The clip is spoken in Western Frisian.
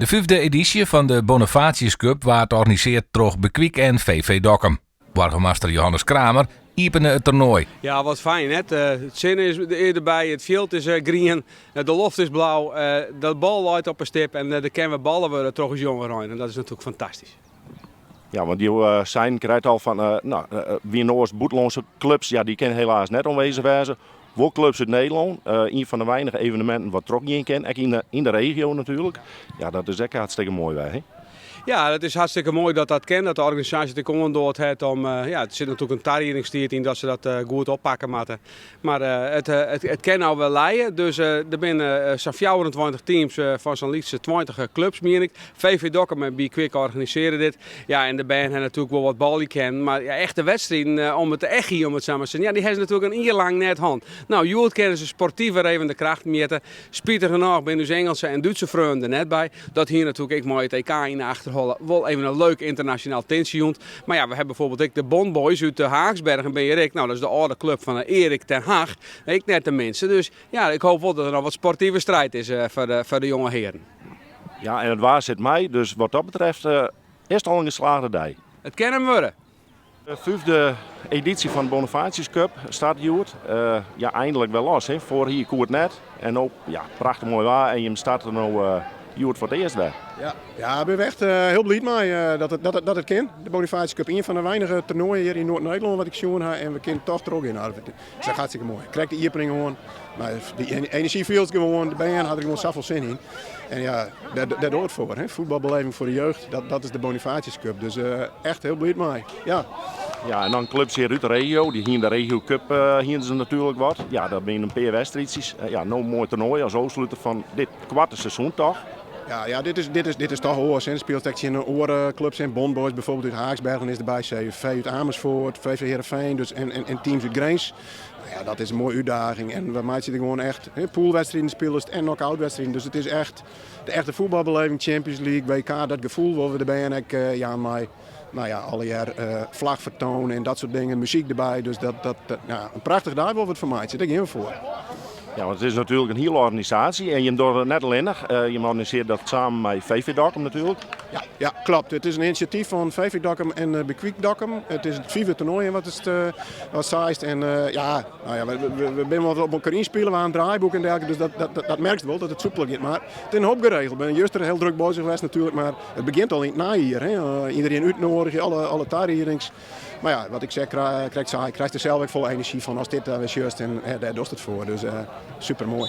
De fyfde edysje fan de Bonifatius Cup waard organisearre troch Bekwik en VV Dokkum. Boargemaster Johannes Kramer iepene it toernoai. Ja, wat fijn hè. It sinne is derby, it fjild is grien, de loft is blau, de bal leit op 'e stip en der kin wer balle wurde troch ús jongerein en dat is natuerlik fantastysk. Ja, want jo seinen krekt al fan, no, wiene oars bûtenlânske klups, ja, dy kinne helaas net oanwêzich wêze. Wol klups út Nederlân, ien fan de weinige eveneminten wat trochgean kin, ek yn de regio natuerlik. Ja, dat is ek hartstikke moai wer, hè? Ja, dat is hartstikke moai dat dat kin, dat de organisaasje it ek oandoart hat om, ja, der sit natuerlik in tariedingstiid yn dat se dat goed oppakke moatte. Mar it kin no wer lije, dus der binne sa'n 24 teams fan sa'n lytse 20 klups, mien ik. VV Dokkum en Be Quick organisearje dit. Ja, en de bern ha natuerlik wol wat balje kinnen, mar ja, echte wedstriden om it echie, om it sa mar te sizzen, ja, dy ha se natuerlik in jier lang net hân. No, hjoed kinne se sportyf wer even de krachten mjitte. Spitigernôch binne ús Ingelske en Dútse freonen der net by. Dat hie natuerlik ek mei it EK yn de achterholle wol even in leuk ynternasjonaal tintsje jûn. Mar ja, we ha bijvoorbeeld ek de Bond Boys út Haaksbergen binne hjir ek. No, dat is de âlde klup fan Erik ten Hag. Ek net de minste. Dus ja, ik hoop wol dat der noch wat sportive strijd is foar de jonge hearen. Ja, en it waar sit mei, dus wat dat betreft is it al in geslaagde dei. It kin him wurde. De fyfde edysje fan de Bonifatius Cup start hjoed. Ja, eindelijk wer los. Hè. Foarich jier koe it net. En no, ja, prachtich moai waar en jim starte no hjoed foar it earst wer. Ja, ja, ik bin echt hiel bliid mei dat it, dat it, dat it kin. De Bonifatius Cup, ien fan de weinige toernoaien hjir yn Noard-Nederlân wat ik sjoen ha. En we kinne toch trochgean. Nou, dat is echt hartstikke moai. Krekt de iepening oan. Mar de enerzjy fielst gewoan. De bern ha der gewoan safolle sin yn. En ja, dêr, dêr docht it foar. Hè. Voetbalbeleving foar de jeugd, dat, dat is de Bonifatius Cup. Dus echt hiel bliid mei. Ja. Ja, en dan klups hjir út de regio. Dy hiene de Regio Cup hiene se natuerlik wat. Ja, dat binne in pear wedstriidsjes. Ja, no in moai toernoai as ôfsluter fan dit koarte seizoen toch? Ja, ja dit, is, dit, is, dit is toch oars. Hè. Spylst ek tsjin oare klups in. Bond Boys bijvoorbeeld út Haaksbergen is derby, CVV út Amersfoort, VV Heerenveen dus, en, en, en teams út Grins. Nou ja, dat is in moaie útdaging. En we meitsje der gewoan echt hè, poolwedstriden spylest en knock-out-wedstriden. Dus it is echt de echte fuotbalbeleving, Champions League, WK, dat gefoel wolle we de bern ek jaan mei nou ja, allegear flachfertoon en dat soart dingen, muzyk derby. Dus dat, dat, dat, ja, in prachtich dei wolle we it fan meitsje, dêr gean we foar. Ja, want it is natuerlik in hiele organisaasje en jim dogge it net allinnich. Jim organisearje dat samen mei VV Dokkum natuerlik. Ja, ja, klopt. It is in inisjatyf fan VV Dokkum en Bekwik Dokkum. It is it fyfde toernoai wat it wat seist. En ja, nou ja, we binne wat op elkoar ynspile, we ha in draaiboek en dergelijke, dus dat, dat, dat merkst wol, dat it soepeler giet. Mar it is in hoop geregeld. Ik bin juster hiel drok bezich west natuerlik, mar it begjint al yn it neijier. Hè. Iedereen útnoadigje, alle, alle tariedings. Mar ja, wat ik sei, krekt sei, krijst der sels ek folle enerzjy fan ast dit wer sjochst en dêr dochst it foar. Dus super moai.